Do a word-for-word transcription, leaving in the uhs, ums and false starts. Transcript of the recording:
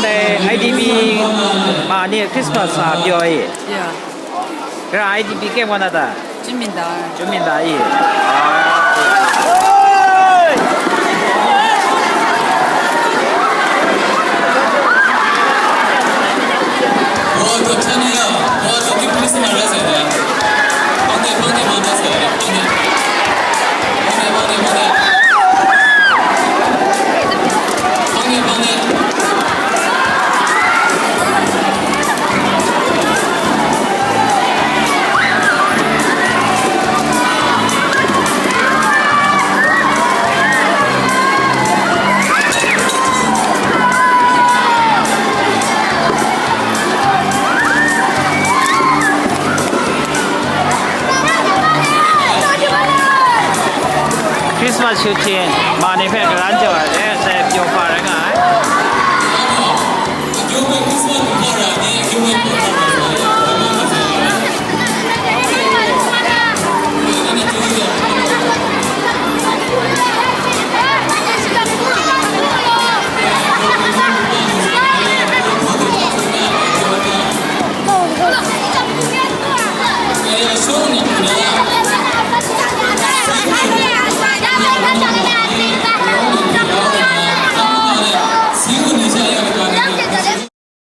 Dai I D P ma ni Christmas sa pyaw e. Ya. Gara I D P ke wana ta? Chinmin da. Chinmin da e. Christmas ရှုပ်ရှင် မဟာနေဖက် ကရမ်းကျော်ပါလေ ဆက်ပြောပါရငါ Christmas